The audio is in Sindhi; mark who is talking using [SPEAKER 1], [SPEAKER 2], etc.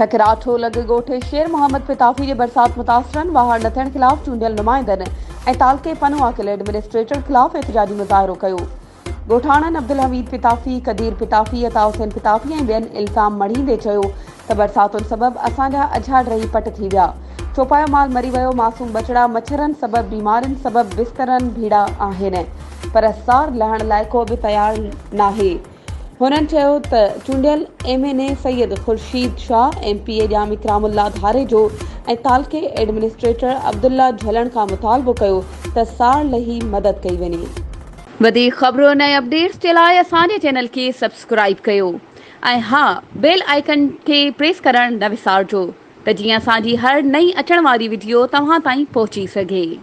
[SPEAKER 1] ٺڪراٺو لڳ ڳوٺ شير محمد پتافي جي برسات متاثرن واهر نه ٿيڻ خلاف چونڊيل نمائندن ۽ تعلقي پنوعاقل ايڊمنسٽريٽر خلاف احتجاجي مظاهرو ڪيو. ڳوٺاڻن عبدالحميد پتافي، قدير پتافي، عطا حسين پتافي ۽ ٻين الزام مڙهيندي چيو ته برساتن سبب اسان جا اجها ڊهي پٽ ٿي ويا، چوپايو مال مري ويو، معصوم ٻچڙا مڇرن سبب بيمارين سبب بسترن ڀيڙا آهن پر سار لهڻ لاء ڪو به تيار ناهي. هنن چيو ته چونڊيل M N A Syed Khurshid Shah, M P A Jam Ikram Ullah Dharejo ۽ تعلقي ايڊمنسٽريٽر عبدالله جهلڻ کان مطالبو ڪيو ته سار لهي مدد ڪئي وڃي. وڌيڪ خبرن ۽ اپڊيٽس جي لاء اسان جي چينل کي سبسڪرائيب ڪيو ۽ ها بيل آئيڪن کي پريس ڪرڻ نه وسارجو ته جيئن اسان جي هر نئين اچڻ واري وڊيو توهان تائين پهچي سگهي.